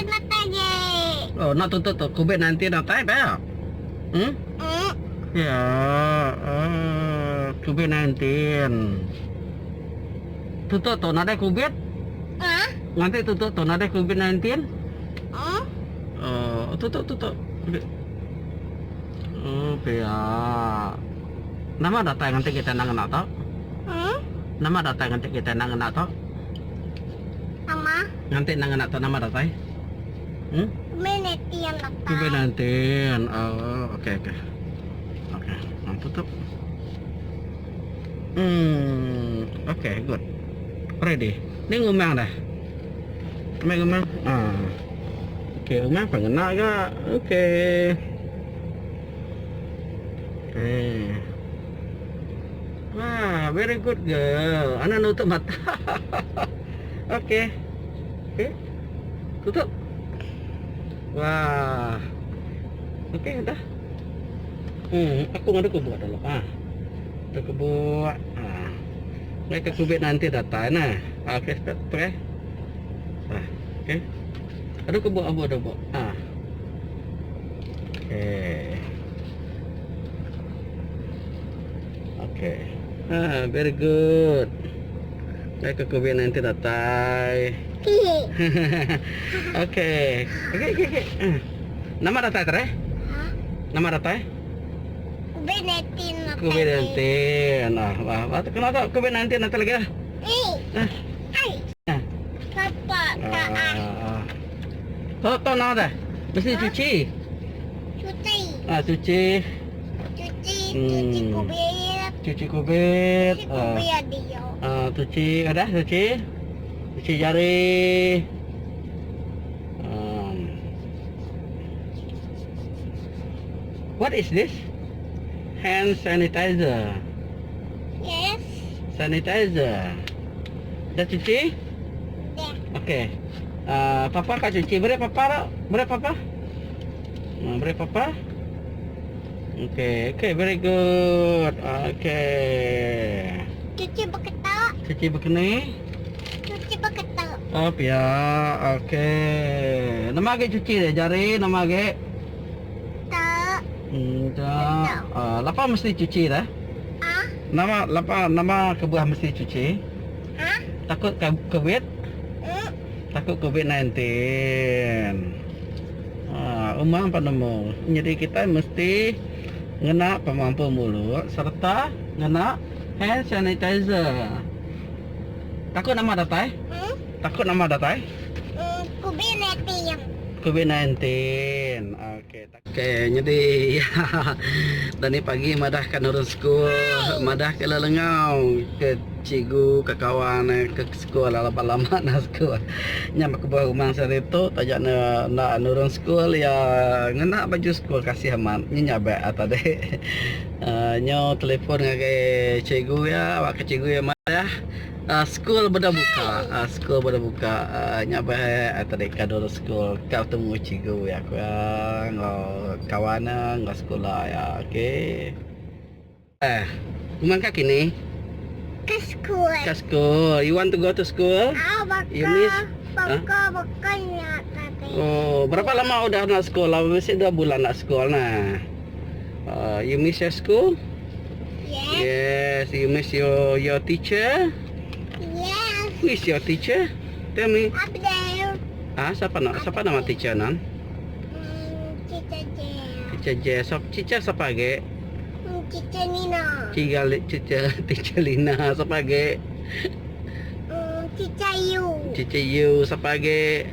datai agi. Oh, nak tutup tu COVID-19 datai ba? Hmm? Hmm. Ya, uh, COVID-19. Tutup tu nadai COVID? Ha? Nganti tutup tu nadai COVID-19? Hmm? Oh, tutup tutup. Oh, pia. Nama datai nganti kita nang ngena tu? Hmm? Nama datai nganti kita nang ngena tu? Nama? Nganti nang ngena tu nama datai? Hmm? COVID-19 datai. COVID-19. Oh, okey okey. Okey, nah, tutup. Hmm, okey, good. Ready. Ni ngumang dah. Ambil ngumang. Ah. Okey, ngumang pa ngena ga. Okey. Okey. Wah, very good girl. Anak nutup mata. Okey. Okey. Tutup. Wah. Okey, dah. Hmm, aku ngadu ke buat dulu. Ah. Tu ke buat. Ah. Mereka kubit nanti datai nah. Okey, start pray. Ah, okey. Aduh ke buat abu aduh buat. Ah. Okey. Okey. Ah, very good. Mereka kubit nanti datai. Okey. Okey, okey, okey. Ah. Nama datai tere? Ha? Nama datai? COVID-19 datai. COVID-19. Nah, wah, wah, kena tak COVID-19 nanti lagi lah. Eh. Ah. Hai. Ah. Papa, tak ah. Ah. Kau tahu nama dah? Mesti Ha? cuci. Cuci. Ah, cuci. Cuci, Hmm. cuci kubir. Cuci kubit. Cuci Ah. kubir dia. Ah, cuci, ada cuci. Cuci jari. Um. What is this? Hand sanitizer. Yes. Sanitizer. Dah cuci? Dah. Okey. Uh, papa kak cuci. Beri papa tak? Beri papa. Uh, beri papa. Okey, okey, very good. Okey. Cuci berketak. Cuci begini. Cuci berketak. Oh, ya. Okey. Nama agi cuci deh jari, nama agi. Tak. Hmm, tak. Uh, lapa mesti cuci dah. Ah. Nama lapa nama kebuah mesti cuci. Ah. Takut ke COVID? Hmm. Takut COVID-19. Ah, umang penemu. Jadi kita mesti ngena pemampu mulut serta ngena hand sanitizer. Takut nama datai? Hmm. Takut nama datai? Hmm. COVID-19. COVID-19. Okey. Okey, jadi dani pagi madah ke nurun school, madah ke lelengau ke cikgu ke kawan ke school lama lama na school. Nya aku buah rumah sehari tu taja ne enda nurun school iya ngena baju school kasih amat nya nyabek tadi. Uh, nyo telefon ngagai cikgu iya awak ke cikgu iya madah uh, school beda buka uh, school beda buka uh, nya bah tadi ka nurun school ka betemu cikgu iya ku iya enggau kawan iya enggau sekula iya okey. Eh, umang ka kini? Ke school. Ke school. You want to go to school? Ah, baka. You miss? Baka, baka nya tadi. Oh, berapa lama udah nak sekolah? Mesti 2 bulan nak sekolah nah. You miss your school? Yes. Yes, you miss your your teacher? Yes. Who is your teacher? Tell me. Up there. Ah, siapa nak? Siapa nama teacher nan? Hmm, teacher Jess. Teacher Jess. So, teacher siapa ge? Hmm, teacher Nina. Tiga teacher teacher Lina siapa ge? Hmm, teacher Yu. Teacher Yu siapa ge?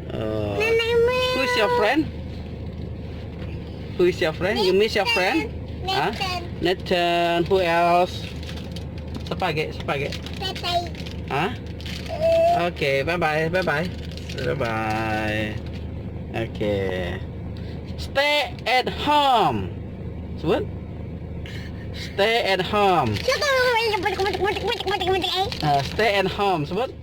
Uh, Nenek who is your friend? Who is your friend? You miss your friend? Ah? Nathan. Nathan. Who else? Siapa ge? Siapa ge? Tetei. Ah? Okay, bye bye, bye bye. Bye bye. Okay. Stay at home. Sebut? Stay at home. Uh, stay at home. Sebut?